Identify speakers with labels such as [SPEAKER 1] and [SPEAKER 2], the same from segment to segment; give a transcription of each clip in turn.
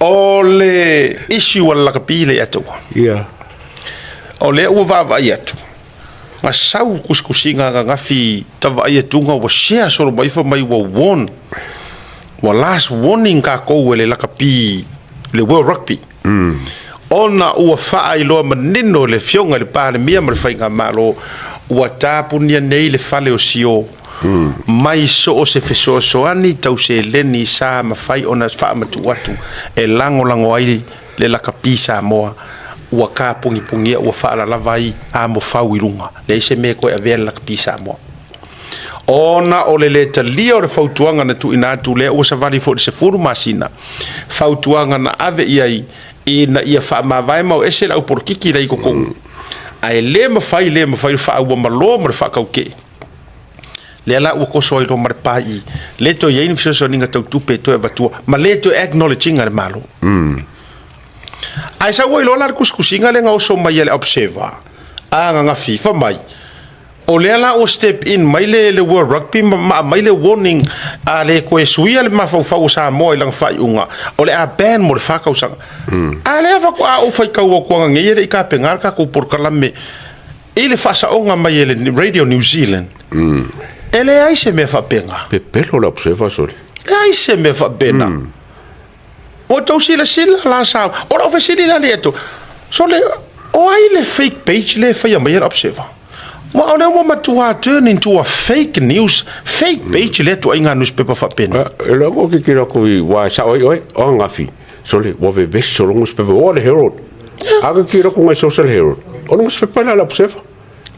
[SPEAKER 1] O le issue a le lakapi le atua.
[SPEAKER 2] Ia.
[SPEAKER 1] O lea ua vaavaai atu, na sau tusitusiga ananafi ta vaai atuga ua share solo mai fai mai ua warn, ua last warning tatou e le lakapi le World Rugby. Ona ua faailoa manino e le Afioga i le Palemia ma le Faigamalo ua tapunia nei le fale o Sio mai so o se fesoasoani tau seleni sa mafai ona faamatuu atu e lagolago ai le lakapi Samoa ua tapugipugia ua faalalava ai amofau i luga, leai se mea e toe avea le lakapi Samoa. Ona o le lē talia o le fautuaga na tuuina atu lea ua savali foi i le 10 masina, fautuaga na ave i ai ina ia faamavae ma o ese le aupolokiki la i totonu, ae le mafai le mafai le faauamalo ma le faatautee. Lea la ua toso ai loa ma le pai, le toe i ai ni fesoasoaniga tau tupe e toe avatua ma le toe acknowledge ina e le Malo. Ae sau ai loa la le tusitusiga lea na oso mai e le Observer a ananafi, fai mai, O lea la ua step in mai le, le World Rugby ma, ma aumai le warning a le toe suia le mafaufau o Samoa i lana faaiuga, o le a ban mo le fa tausaga. A lea faatoa ou faitau atu ananei e le i tapena le tatou polokalame i le faasaoga mai e le Radio New Zealand. E leai se mea faapena.
[SPEAKER 2] Pepelo le Observer sole.
[SPEAKER 1] Leai se mea faapena. Ua outou silasila la sa... O lau fesili la lea atu, sole, o ai le fake page lea e faia mai e le Observer? Aua o lea ua matua turn into a fake news, fake page lea ituaiga newspaper faapena.
[SPEAKER 2] E le o ke kira ko i wa sa oi oi o ngafi. Sole, ua vevesi solo newspaper o le Herald. A ke kira ko ngai social Herald. O newspaper la le Observer.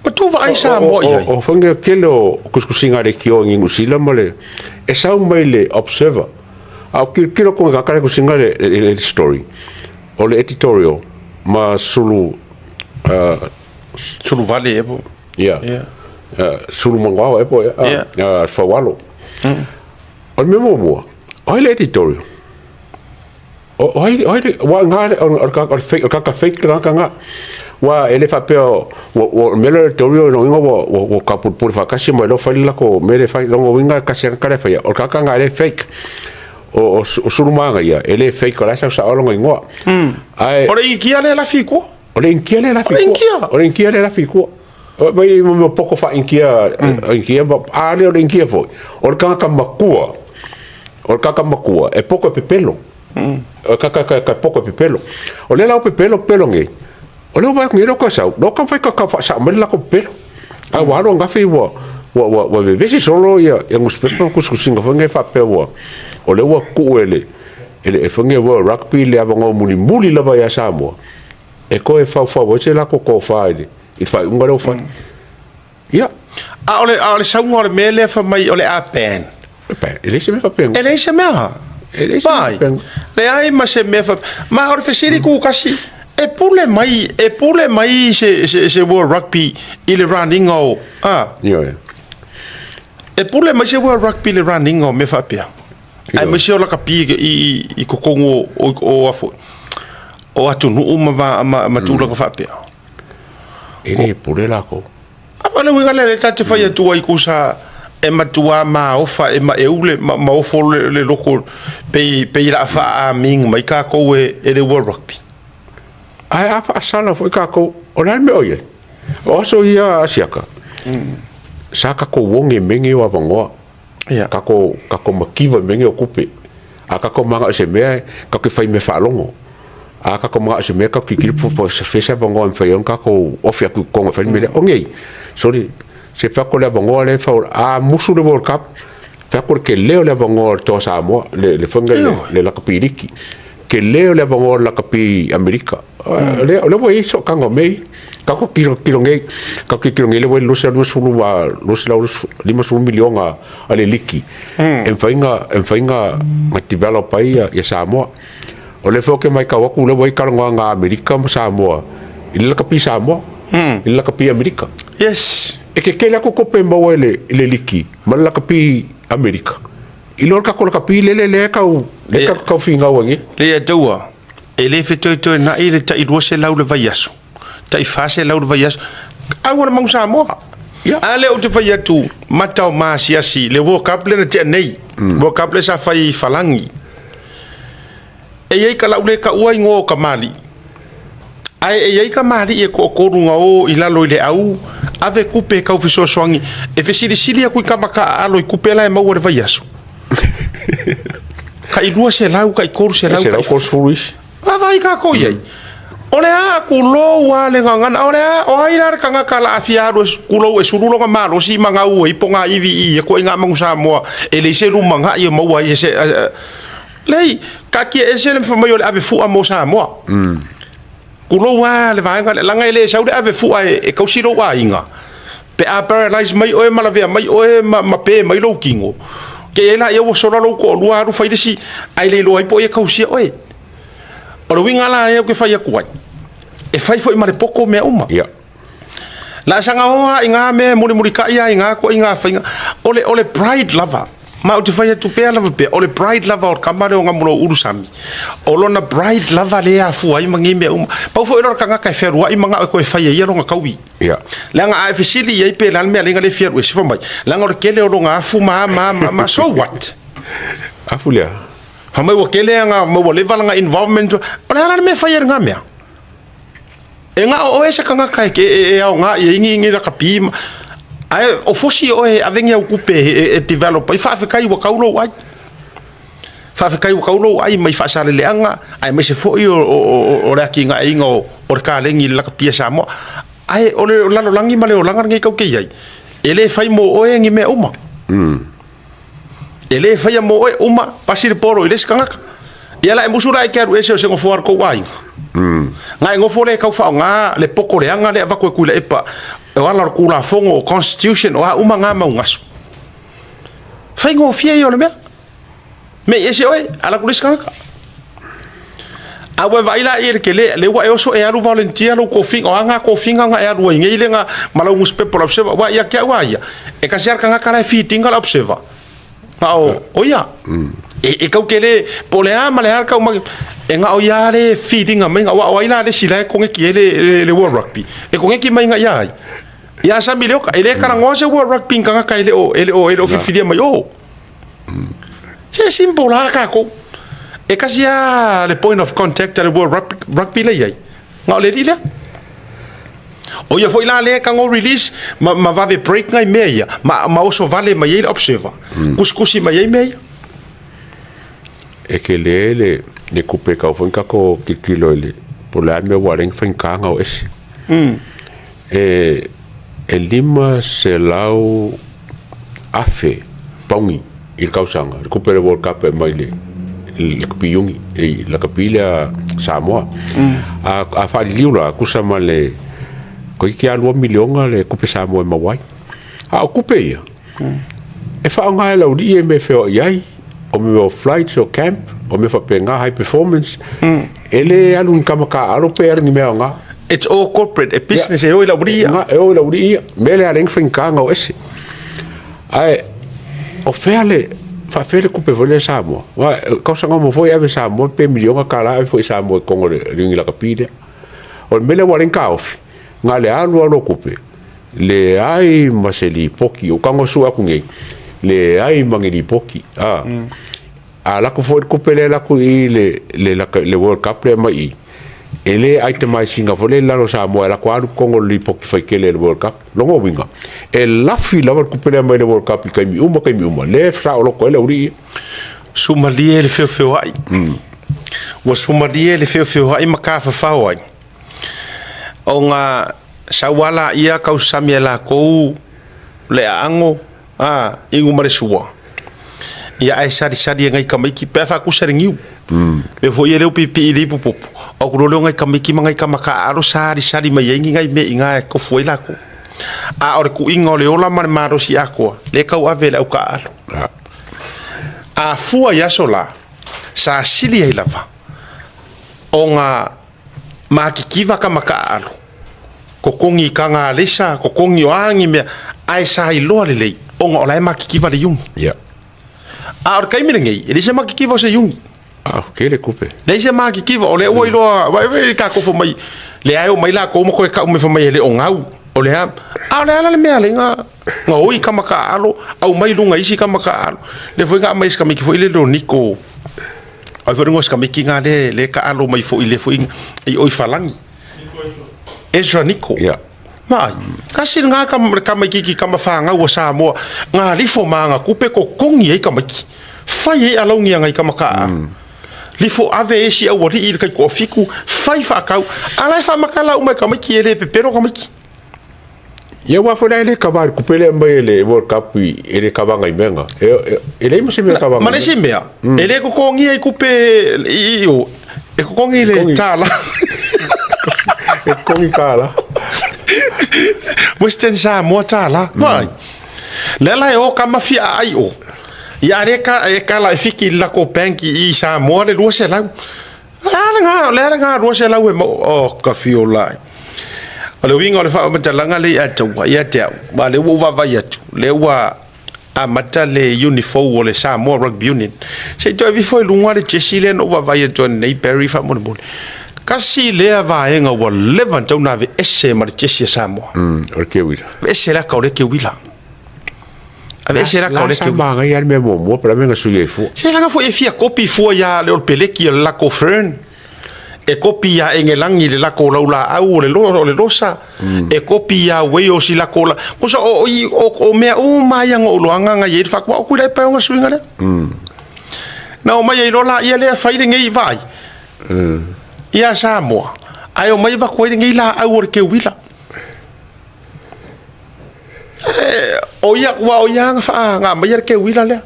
[SPEAKER 1] O tou vaai Samoa i ai.
[SPEAKER 2] O whange kele o kuskusinga le kio ngi New Zealand ma le e sau mai le Observer. A o kilo ko ka kare kusinga le, le, le story. O le editorial ma sulu
[SPEAKER 1] Sulu vale e po.
[SPEAKER 2] Yeah.
[SPEAKER 1] Yeah.
[SPEAKER 2] Sulu mangoao e po
[SPEAKER 1] Yeah.
[SPEAKER 2] Faualo. O le mea muamua, o ai le editorial? O ai o ai wa nga le o ka o fake o ka fake le ka nga. Wa e le faapea o o mea le editorial no inga wa wa ka pulpule whakasi mo lo fai la ko me le fai longo winga kasi ka le fai o ka ka nga le fake. O o surumanga ia e le fake o la sa sa olongo ingoa.
[SPEAKER 1] Ai O le ikia le lafi kua.
[SPEAKER 2] O le inkia le lafi
[SPEAKER 1] kua. O le inkia.
[SPEAKER 2] O le inkia le lafi kua. O mai mo mo poko fa inkia inkia a le o le inkia foi. O le kanga makua. O le kaka makua e poko e pepelo. O kaka ka ka poko e pepelo. O le lau pepelo pepelo nge. O le wa nge lo ka sau. Lo ka fai ka ka fa sa mai la ko pepelo. A wa ro ngafi wa wa wa wa vevesi solo ia ia newspaper kuskusinga fa nge fa pe wa. O le wa ku ele ele e fa nge wa rugby le avanga muli muli lava ia Samoa. E koe whauwhau ai se lako kōwhā i le i le faaiuga lea ua fai. Ia.
[SPEAKER 1] A o le, a o le sauga o le mea lea fai mai o le a ban.
[SPEAKER 2] E leai se mea faapena.
[SPEAKER 1] E leai se mea.
[SPEAKER 2] E leai se mea faapena.
[SPEAKER 1] Leai ma se mea faapena. Ma o le fesili kukasi, e pule mai, e pule mai se, se, se World Rugby i le run-inga o, a?
[SPEAKER 2] Ioe.
[SPEAKER 1] E pule mai se World Rugby i le run-inga o mea faapea. Aemaise o lakapi i, i, i totonu o, o, o, o, o atunuu ma, va, ma, ma tulaga faapea.
[SPEAKER 2] E le pule lākou.
[SPEAKER 1] A o le uiga lea lea ta te fai atu ai kusa e matua maofa e maeu le ma, maofo le, le loko pei pei la faaaming mai kākou e, e le World Rugby.
[SPEAKER 2] Ae a faasala foi kākou, o le a le mea o i ai? O aso ia a Siaka, sa kakou oge mege o avanoa.
[SPEAKER 1] Ia.
[SPEAKER 2] Kako, kako makiva i mege o kupe. A kako manga o se mea, kako i whai mea whaalongo. A kako manga o se mea, kako kikiri po po se fesa vangoa me whai on kako ofi aku konga whai mele. O ngei, sorry, se whako le vangoa le whau, a musu le World Cup, whako le ke leo le vangoa le toa Samoa, le, le whanga le, le lakapiriki. Ke leo le avanoa o le lakapi Amerika. O lea ua i ai sookanga o mea ia. Kako kilo kilo nei, kako kilo nei lea ua i le 250 miliona a le liki e mafai ona e mafai ona develop ai ia Samoa. O lea foi ou te matau atu lea ua i ai talanoaga a Amerika ma Samoa i le lakapi Samoa, i le lakapi Amerika.
[SPEAKER 1] Yes.
[SPEAKER 2] E kekele atu kope e maua i le liki ma le lakapi Amerika. I lo le kako lakapi lele lea kau lea kau kau finau ai nei.
[SPEAKER 1] Le Atua, e le fetoetoena'i le tai 200 le vaiaso, tai 400 le vaiaso, aua le mau Samoa.
[SPEAKER 2] Ia.
[SPEAKER 1] A lea ou te fai atu, mata o maasiasi, le World Cup lea na tea nei, World Cup lea sa fai i Falagi. E i ai ka lau le taua igoa o kamali'i, ae e i ai kamali'i e toatolu na o i lalo i le au, ave tupe e tau fesoasoani, e fesilisili atu i tama taaalo i tupe la e maua i le vaiaso. Tai 200, tai 300, tai
[SPEAKER 2] 130 isi.
[SPEAKER 1] Vaavaai tatou i ai. O le a tulou a le gagana, o le a, o ai la le tagata la a fia alu e tulou e sulu lona malosi ma gau ai pogaivi i ia ituaiga manu Samoa e leai se lumanai e maua ai e se Leai, taatia ese le fai mai o le ave fua mo Samoa. Tulou lava le vaega lea, leaga e le sau le ave fua e tausi lou aiga, pe a paralyse mai oe ma lavea mai oe ma pe mai lou tino, te i ai laia ua sola lou toalua alu fai le isi, ae le iloa ai po o ai e tausia oe. O le uiga la lea ou te fai atu ai, e fai foi ma le poto mea uma.
[SPEAKER 2] Ia.
[SPEAKER 1] Laasaga o lava i na mea e mulimulitai lava i na ituaiga faiga. O le pride lava, ma ou te fai atu pea lava pea, o le pride lava o le tama lea o Gamulou Sami, o lona pride lava lea e afua ai ma nei mea uma. Pau foi o le tagata e fealuai manao e toe fai e ia lona taui.
[SPEAKER 2] Ia.
[SPEAKER 1] Leaga a e fesili i ai pe o le a le mea e ala ai ona le fia alu ese, fai mai, leaga o le tele o lona afu ma a ma a ma a ma a, so what?
[SPEAKER 2] Afu lea.
[SPEAKER 1] Fai mai ua tele aga, ua leva lana involvement, o le a la le mea e fai ai i lena mea? E na o oe se tagata e aoga i ai ni lakapi ma ae o fosi oe e ave ni au tupe e develop ai, faafetai ua tau lou ai. Faafetai ua tau lou ai mai Faasaleleaga aemaise foi o le atinaeina o le kalegi i le lakapi a Samoa. Ae o le lalolagi ma le olaga lenei tatou te i ai, e le fai mo oe ni mea uma. E le faia mo oe uma, pasi le polo i le isi tagata. Ia la e musu la e te alu ese o se nofoa o le tou aiga. Na e nofo lea e tau faaaoga le poto leaga lea e avatu e Tuilaepa, o ala o le Tulafono, o Constitution, o a uma na mau gasu. Faigofie ia o le mea. Mei ese oe, ala atu le isi tagata. A ua e vaai la i le tele, lea ua e oso e alu volunteer lou tofiga, o a na tofiga na e alu ai nei le na ma lau nusipepa o le Observer, aua ia te au a ia, e tasi lava le tagata la e feed ina le Observer, na o, o ia. E tau tele, po o le a ma le a le tau mai, e na o ia lava le feed ina mai, aua o ai la le isi la e koneti ai le World Rugby, e koneti mai ia ai. Ia Sami Leoka, e le talanoa se World Rugby i ni tagata e le o, e le o, e le o filifilia mai o. Se simple lava tatou. E tasi lava le point of contact a le World Rugby lea e i ai, na o le alii lea. O ia foi la lea e tago release ma, ma vave break nai mea ia, ma, ma oso vale mai ai le observer, kusikusi mai ai mea ia.
[SPEAKER 2] E tele le, le tupe e tau foi ona tatou tilotilo i le, po o le a le mea ua ala ai ona faigata ona o ese. E, e 500,000 pauni i le tausaga, le tupe o le World Cup e aumai i le lakapi iuni, i le lakapi lea Samoa. A, a faaliliu la, tusa ma le, toeitiiti lava 2 miliona le tupe Samoa e maua ai. A o tupe ia, e faaaoga e le aualii ia i mea e feoai ai, o mea o flights, o camp, o mea faapena, high performance. E le alu i ni tama taaalo pe alu i ni mea aoga.
[SPEAKER 1] It's all corporate, e business e o i le aualii ia.
[SPEAKER 2] E o i le aualii ia. Mea lea e ala ai ona faigata ona o ese. Ae o fea le, faafefea le tupe foi lea Samoa? Aua o le tausaga uma foi e ave Samoa pe miliona tala ave foi Samoa i totonu o le iuni lakapi lea. O le mea lea ua ala ai ona taofi, na o le alu alu o tupe, leai ma se lipoti. Ou tago sue atu nei, leai ma ni lipoti. A alu atu foi le tupe lea e alu atu i le, le World Cup lea e aumai i i, e le itemize ina foi lea i lalo o Samoa e alu atu alu i totonu o le lipoti faitele a le World Cup. Lona uiga, e lafi lava le tupe lea mai le World Cup i taimi uma taimi uma, lea e saoloto ai le aualii ia.
[SPEAKER 1] Sumalie le feofeoai. Ua sumalie le feofeoai ma tafafao ai, ona sau lava laia tausami e latou le aano a inu ma le sua, ia ae salisali e nai tamaiti pe a faatusa le niu. Mea foi ia lea ua piipii i le ipupupu, o atu loa lea o nai tamaiti ma nai tama taaalo salisali mai ai ni nai mea i ina e tofu ai latou. A o le tuuina o le ola ma le malosi atoa, lea e tauave e le au taaalo. A fua i aso la, sa sili ai lava ona matitiva tama taaalo, totogi i taga alesa, totogi o a ni mea, ae sa iloa lelei ona o la e matitiva le iuni. A o le taimi lenei, e leai se matitiva o se iuni.
[SPEAKER 2] Ah, tele tupe.
[SPEAKER 1] Leai se matitiva, o lea ua iloa, vai vai tatou fai mai, lea e omai latou ma toe tau mai fai mai e le o gau. O le a, a o le a la le mea lea na oi tama taaalo, aumai i luga isi tama taaalo. Lea foi na aumai e si tamaiti foi lele o Niko. Ai foi le si tamaiti lea lea taalo mai foi le foi i oi Falagi. Ezra Nico. Mai. Kasi ngā ka kamaikiki kama whāngau o Samoa. Ngā lifo ma ngā kupe ko kongi ai tamaiti. Fai e alaungi anga i kama ka. Lifo ave e si au ali i le kai ko fiku. Fai whaakau. Ala e whamakala umai tamaiti e le pepero tamaiti.
[SPEAKER 2] Ia ua foi la e le kava le kupe lea mai e le World Cup e le kavaga i mea e leai ma se mea kavaga.
[SPEAKER 1] Ma le isi mea, e le totogia i kupe i o, e totogi i le tala.
[SPEAKER 2] E totogi tala.
[SPEAKER 1] Western Samoa tala. Vai. Le la e o ka mafia ai o. Ia le ka e kala e fiki la ko bank i Samoa le 200. Le a lena 200 e mau o ka fiola. O le uiga o le faamatalaga lea ia te ua ia te au, aua o lea ua ou vaavaai atu, o lea ua amata le uniform o le Samoa Rugby Union. Se i toe ave ifo i luga le jersey lea na ou vaavaai atu nei Barry faamolemole. Tasi lea vaega ua leva ona tatau ona aveese ma le jersey a Samoa.
[SPEAKER 2] O le keuila.
[SPEAKER 1] Aveese le aka o lea keuila. Aveese le aka o lea
[SPEAKER 2] keuila. Sa manaia lava le mea muamua pe o le a le mea na sui ai fua.
[SPEAKER 1] Se leaga foi e fia kopi fua ia le o le peleki o le lako fern. E kopi ia Engelagi le lako laulaau o le o le losa. E kopi ia Wales i lako la. Kosa o o o mea uma ia ngo uloanga nga ye fa kwa o kuila pa o suinga le. Na o mai ai lola ia lea fai le ngei vai. Ia Samoa. Ai o mai va koe le ngei la au o le keuila. O ia ua o ia nga fa nga mai le keuila lea.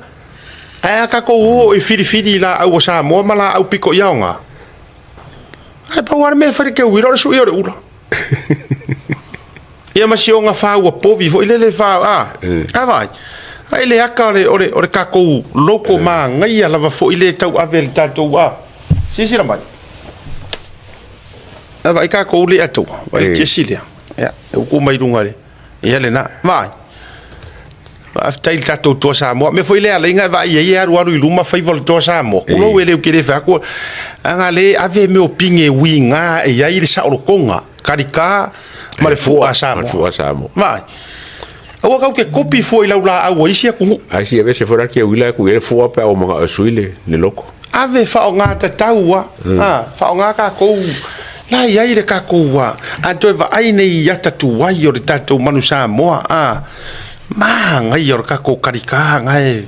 [SPEAKER 1] Ae a tatou o i filifili i laau o Samoa ma laau pito i aoga. Ae pau lava le mea e fai i le keuila o le sui o le ula. Ia ma si ona fa ua povi foi lele fa a. A vaai. Ai le aka o le o le o le tatou logo manaia lava foi le tauave e le tatou a. Silasila mai. A vaai tatou le atoa. Vaai le jersey lea. Ia, e uku mai luga le. Ia lena. Vaai. Faafetai i le tatou Toa Samoa. Mea foi lea alaiga e vaai ai e alualu i luma faiva o le Toa Samoa. Kulou e le ke le fai atu. Aga le ave mea o pine uiga e i ai le saolotoga, kalika ma le fua a Samoa.
[SPEAKER 2] Ma le fua a Samoa.
[SPEAKER 1] Vaai. Aua kau ke kopi fua i lau laau a isi atunuu.
[SPEAKER 2] Ai si aveese foi la ke uila ku i le fua pe a ua manao e sui le loko.
[SPEAKER 1] Ave faaaoga tatau a, a, faaaoga tatou, la i ai le tatou a, a toe vaai nei i ata tuai o le tatou manu Samoa, a, manaia o le tatou kalika na e,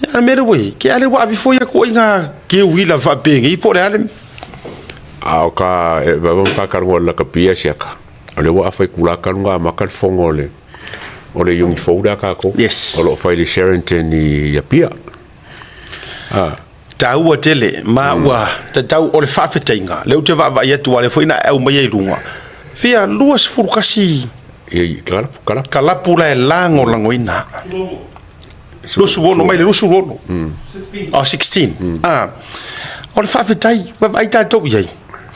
[SPEAKER 1] ia le mea lea ua i ai, ke a lea ua ave foi atu ai ngā keuila faapenei po o le a le mea.
[SPEAKER 2] A o ka, e vae ka kaluga o le lakapi ia siaka, o lea ua afa i kula kaluga amata le fono o le, o le iogi fou lea a tatou.
[SPEAKER 1] Yes.
[SPEAKER 2] O lo o fai i le Sheraton i Apia.
[SPEAKER 1] Taua tele, ma ua tatau o le faafetaiga, lea ou te vaavaai atu aua o lea foi na e aumaia i luga, fia 21 kalapu la e lagolagoina. 26 mai le 26. Oh, 16. Ah. O le faafetai, vaavaai tatou i ai.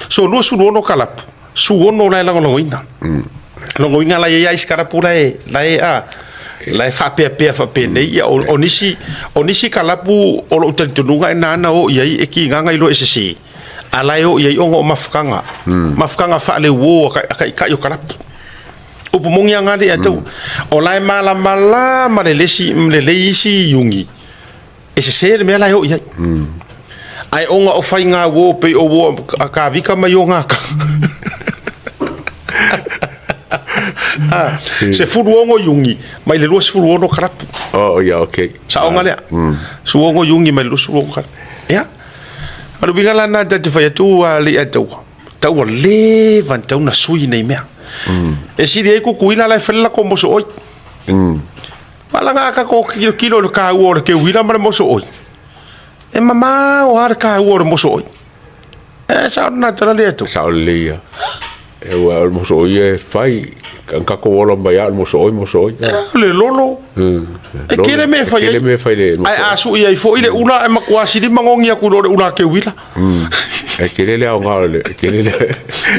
[SPEAKER 1] So 26 kalapu, 16 la e lagolagoina. Logoina la e i ai isi kalapu la e, la e, a, la e faapeapea faapenei. Ia, o, o nisi, o nisi kalapu o lou talitonuga e nāna o i ai e kigaga i loa e sese, a la e o i ai ona o mafutaga, mafutaga faaleuo a taitai o kalapu. Upu moni lava na lea tau, o la e malamalama lelesi, lelei isi iugi, e sese le mea la e oo i ai. Ae ona o faiga uo pei o uo a Kavika mai o gaka. 16 Iuni mai le 26 kalapu.
[SPEAKER 2] Oh, ia, okay.
[SPEAKER 1] Saoga lea. 16 Iuni mai le 26 kalapu. Ia. O le uiga la lena ta te fai atu a le ia taua. Taua leva ona tatau ona sui nei mea. E sili ai Kukuila la e fai le lako moso oi. Wala ngā ka ko kilo kilo le kā ua o le keuila ma le moso oi. E mamao lava le kā ua o le moso oi. E sao lena tala lea tou.
[SPEAKER 2] Sao lelei ia. E ua o le moso oi e fai. Ka ka ko ola mai a o le moso oi, moso oi.
[SPEAKER 1] E le lolo. E kele mea e fai ai.
[SPEAKER 2] E kele mea e fai le moso
[SPEAKER 1] oi. Ae a sui ai foi le ula e matua sili magogi atu i lo le ula keuila.
[SPEAKER 2] E tele le aoga o le, e tele le,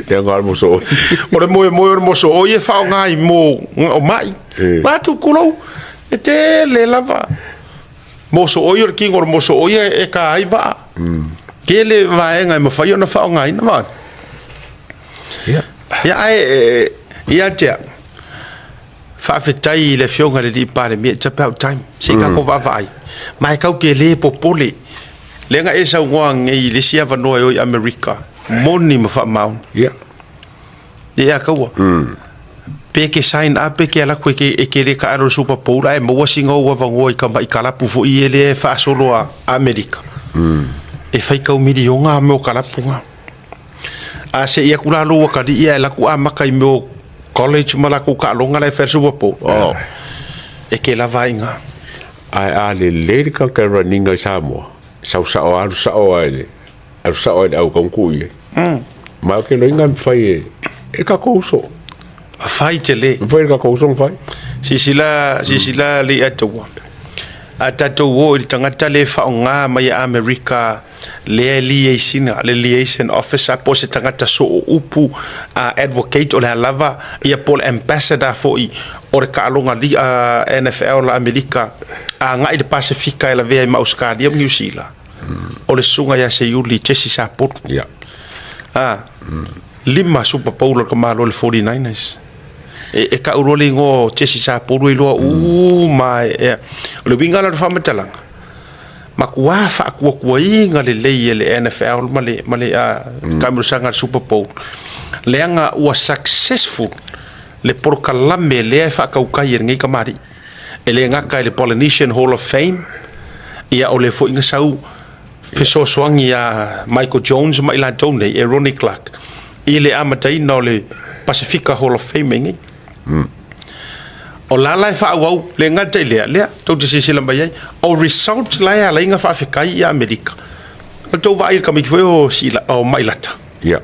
[SPEAKER 2] le aoga o le moso oi.
[SPEAKER 1] O le moemoe o le moso oi e faaaoga i mo o mai. Vae atu kulou, e tele lava. Moso oi o le kingo o le moso oi e ka ai vaa. Tele vaega e mafai ona faaaogaina vae.
[SPEAKER 2] Ia.
[SPEAKER 1] Ia ae ia te au, faafetai i le Afioga i le Alii Palemia, it's about time. Se i tatou vaavaai. Ma e tatou te le popole. Lea na e saunoa nei i le isi avanoa e o i Amerika, moni ma faamaoni.
[SPEAKER 2] Ia.
[SPEAKER 1] Ia taua. Pe ke sign up pe ke alu atu e ke le taalo i le Super Bowl ae maua sina ou avanoa i tamai kalapu foi ia lea e faasolo a Amerika. E faitau miliona mea o kalapu na. A sei atu la lou atalii ae alu atu amata i mea o college ma latou taaloga la e fai ai le Super Bowl. Oh, e ke lava ai i ina.
[SPEAKER 2] Ae a lelei le tagata e run ina i Samoa, sau sao alu sao lava i le alu sao lava i le au tau tuu i ai. Ma ou te iloaina e mafai e e tatou uso.
[SPEAKER 1] Mafai tele.
[SPEAKER 2] Mafai e tatou uso ona fai.
[SPEAKER 1] Silasila, silasila alii Ataua, a tatou o i le tagata lea e faaaoga mai e Amerika lea e liaise ina, le liaison officer po o se tagata sooupu, advocate o le a lava, ia po o le ambassador foi o le taaloga NFL a Amerika agai i le Pasefika e lavea ai ma Ausetalia ma Niu Sila. O le susuga ia Seiuli Jesse Sapolu.
[SPEAKER 2] Ia.
[SPEAKER 1] A, 5 Super Bowl o le tamaloa i le 49ers. E tau loa le igoa o Jesse Sapolu e iloa uma lava. O le uiga la o le faamatalaga, matua faatuatuaina lelei e le NFL ma le ma le taamilosaga a le Super Bowl, leaga ua successful le polokalame lea e faatautai e lenei tamalii. E le gata i le Polynesian Hall of Fame, ia o lea foi na sau fesoasoani ia Michael Jones ma i latou nei, e Ronnie Clark, i le amataina o le Pasifika Hall of Fame nei. O la la e faaauau, le gata i lea, lea tou te silasila mai ai, o results la e ala ai ona faafetai i Amerika. O le tou vaai i le tamaiti foi o Siila, o Mailata.
[SPEAKER 2] Ia.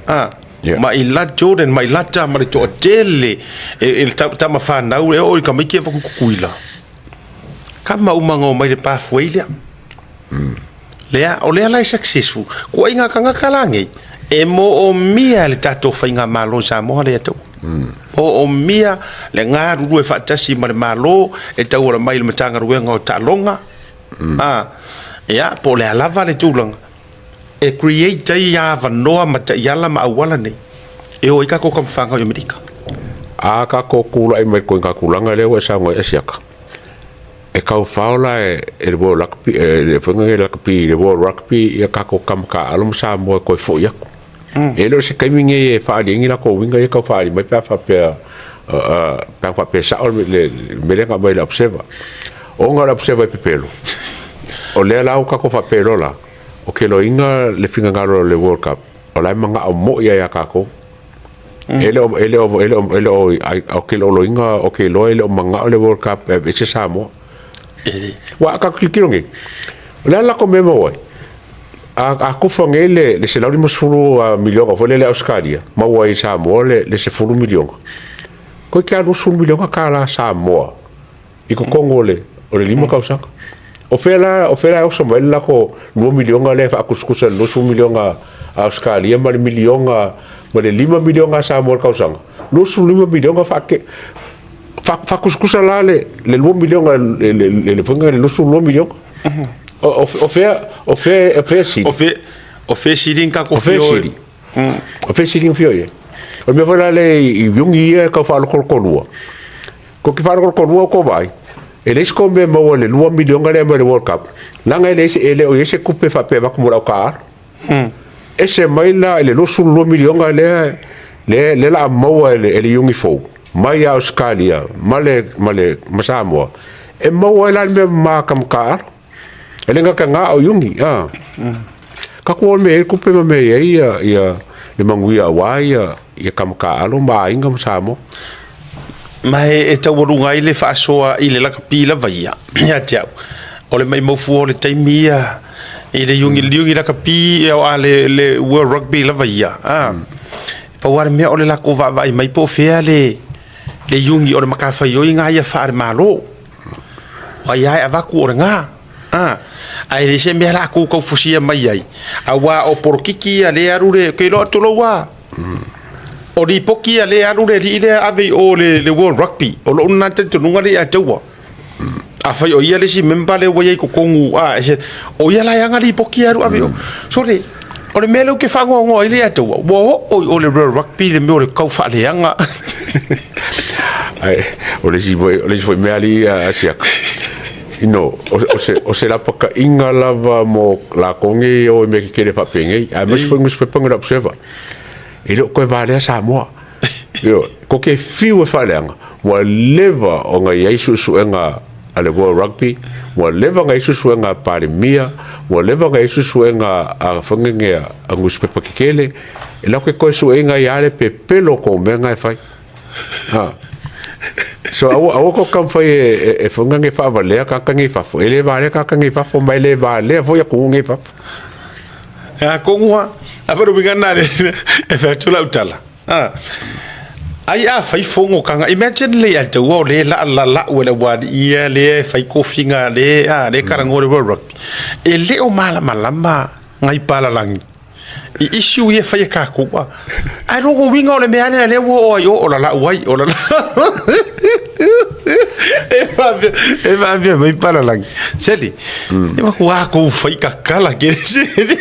[SPEAKER 1] Ah, yeah. Mailata, Jordan Mailata ma le toatele e le tama fanau e oo i tamaiti e avatu Tutuila. Kama uma na omai le pathway lea. Lea, o lea la e successful. Kuaiga tagata la nei, e moomia e le tatou faigamalo i Samoa lea taua. Moomia le galulue faatasi ma le Malo e tauala mai i le Matagaluega o Taaloga, ia, po o le a lava le tulaga, e create ai avanoa ma taiala ma auala nei e o ai tatou tamafanau i Amerika.
[SPEAKER 2] A tatou tulai mai i le ituaiga tulaga lea ua e saunoa ai Asiata, E tau fao la e le World Rugby, e le foi le rugby, le World Rugby ia tatou tama taaalo ma Samoa e toe foi atu. E le o se taimi nei e faaali ai ni latou uiga ia tau faaali mai pe a faapea pe a faapea e sao le mea lea na aumai e le Observer. Ona o le Observer e pepelo, o lea la ua tatou faapea loa la, o ke loiga le finagalo o le World Cup, o la e manao moi lava ia tatou. E le o, e le o, e le o, e le o, o ke loiga, o ke iloa e le o manao le World Cup e aveese Samoa. Ua a tatou tilotilo nei, o le a le latou mea e maua ai? A tofa nei le $150 miliona foi lea i le Ausetalia, maua ai e Samoa le $10 miliona. Toeitiiti lava $20 miliona tala Samoa i totonu o le 5 tausaga. O fea la, o fea la e oso mai ai le latou $2 miliona lea e faatusatusa i le $20 miliona a Ausetalia ma le miliona, ma le $5 miliona a Samoa i le tausaga? $25 miliona faate, faatusatusa la le $2 miliona i le foi lea $22 miliona. O fea, o fea, o fea e sili?
[SPEAKER 1] O fea e sili ni tatou
[SPEAKER 2] O fea e sili? O fea e sili ona fia i ai? O le mea foi la lea i iugi ia e tau faalotolotolua, Ko te whaarokorokorua o ko vai, e leai se kou mea e maua i le $2 miliona lea mai le World Cup, leaga e leai se, e le o i ai se tupe faapea e avatu mo le au taaalo. Ese mai la i le $22 miliona lea, lea, lea la a maua e le, e le Iugi fou, mai ia Ausetalia ma le, ma le, ma Samoa, e maua ai la le mea ma ka mataaalo. E le gata na o Iugi, a. Ka kua o le mea e i ai le tupe ma mea e i ai ia, ia le manuia aua ia, ia ka mataaalo ma aiga ma Samoa.
[SPEAKER 1] Ma e taualuga ai le faasoa i le lakapi lava ia, ia te au, o le maimau fua o le taimi ia i le iugi, le iugi lakapi a le World Rugby lava ia, a. Pau lava le mea o le latou vaavaai mai po o fea le iugi o le matafaioi lena ia faale-Malo. O ai lava e avatu o lena, a. Ae le se mea latou tau fusia mai ai, aua o polokiki ia lea e alu le, ou te iloa tulou lava. O lipoti ia lea e alu le alii lea ave i o le World Rugby, o lou lena talitonuga lea ia te au. Afai o ia le isi member lea ua i ai i totonu, a, o ia la e ana lipoti ia e alu ave i o. Sole, o le mea lea ou te faanoanoa ai lea ia te au, ua oo i o le World Rugby le mea o le tau faaleaga.
[SPEAKER 2] Ai, o le isi foi mea alii ia Asiata. No, o se lapakaʻiga lava mo lakou nei e o i mea kekele faapenei, aemaise foi nusipepa nei o le Observer. E le o toe valea Samoa. Ioe, ko ke fiu e faaleaga, ua leva ona i ai suesuega a le World Rugby, ua leva ona i ai suesuega a Palemia, ua leva ona i ai suesuega a fagege a nusipepa kekele, e latou te toe sueina ai lava le pepelo o tou mea na e fai. Ha. So aua aua ko taumafai e fagage faavalea tagata nei i fafo, e le valea tagata nei i fafo, ma e le valea foi atunuu nei i fafo.
[SPEAKER 1] E atonu lava, a foi le uiga lena e fai atu lau tala, ai a fai fonotaga, imagine lelei ia te au o lea e laalalaau e le aualii ia lea e fai tofiga lea e talanoa i le World Rugby, e le o malamalama nai palalagi i issue ia e fai e tatou, ae lona uiga o le mea lea lea ua oo ai o, o lalau ai, o lalau e faapea mai palalagi, Seli, e matua kou fai kakala kele Seli.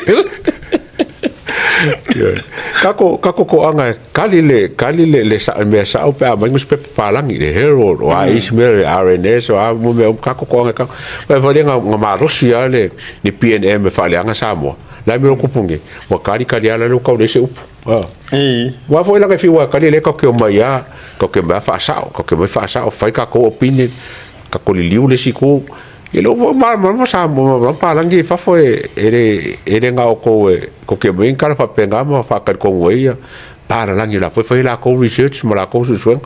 [SPEAKER 2] Kako kako koaga e kali le kali le le sa mea sao pe a mai nusipepa palagi le Herald o a isi mea le RNS o a mo mea uma kako koaga e kako. Ae fai lea na malosi lava le le PNM e faaleaga Samoa. La e mea o kupu nei, ua kali kali lava la lea ua tau leai se upu. Aua foi leaga e fiu lava e kali lea tatou te omai lava, tatou te omai lava faasao, tatou te omai faasao, fai tatou opinion, tatou liliu le isi itu. Ia lea ua malamalama Samoa, malamalama palagi i fafo e le na o outou e tou te aumai ni tala faapena ma faatalitonu ai palalagi o la foi e fai a latou research ma latou suesuega.